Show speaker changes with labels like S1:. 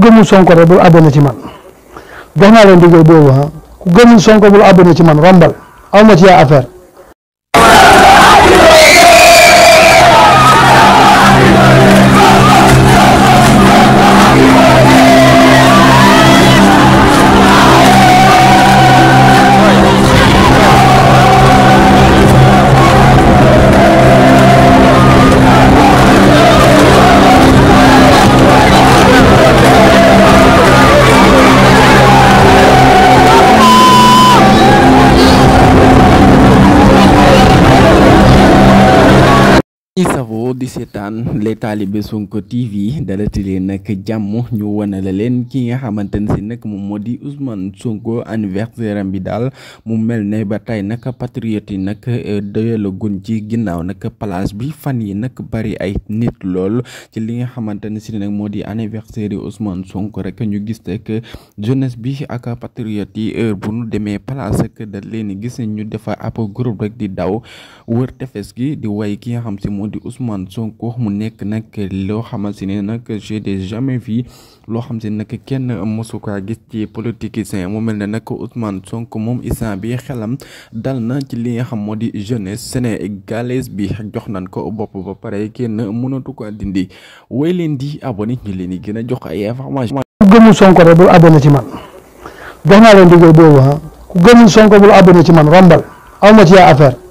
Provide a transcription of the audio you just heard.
S1: gëmul Sonko rek bul abonné ci man jox naa leen digal boobu ku gëmul Sonko bul abonné ci man rombal aw ma ci yaa affaire.
S2: safo di seetaan les talibé Sonko TV dalati leen nag jàmm ñu wane la leen ki nga xamante ne si nag moom moo di Ousmane Sonko anniversaire am bi daal mu mel ne ba tey nag patriote yi nag doyala gun ci ginnaaw nag place bi fan yi nag bari ay nit lool ci li nga xamante ne si nag moo di anniversaire yi Ousmane Sonko rek ñu gis rek jeunesse bi ak patriote yi heure bu nu demee place ak da leen gis ñu defa ab groupe rek di daw wër tefes gi di way ki nga xam si moo di Ousmane Sonko mu nekk nag loo xamante ne nag j'ai jamais vu loo xam si nag kenn mosu ko gis ci politicien mu mel ne nag Ousmane Sonko moom instant bi xelam dal na ci li nga xam moo di jeunesse sénégalaise bi jox nañ ko bopp ba pare kenn mënatu ko dindi way leen di abonné ñu leen di gën a jox ay information.
S1: ku gëmul Sonko rek bul abonné ci man jox naa leen digal boobu ku gëmul Sonko bul abonné ci man rombal aw ma ci yaa affaire.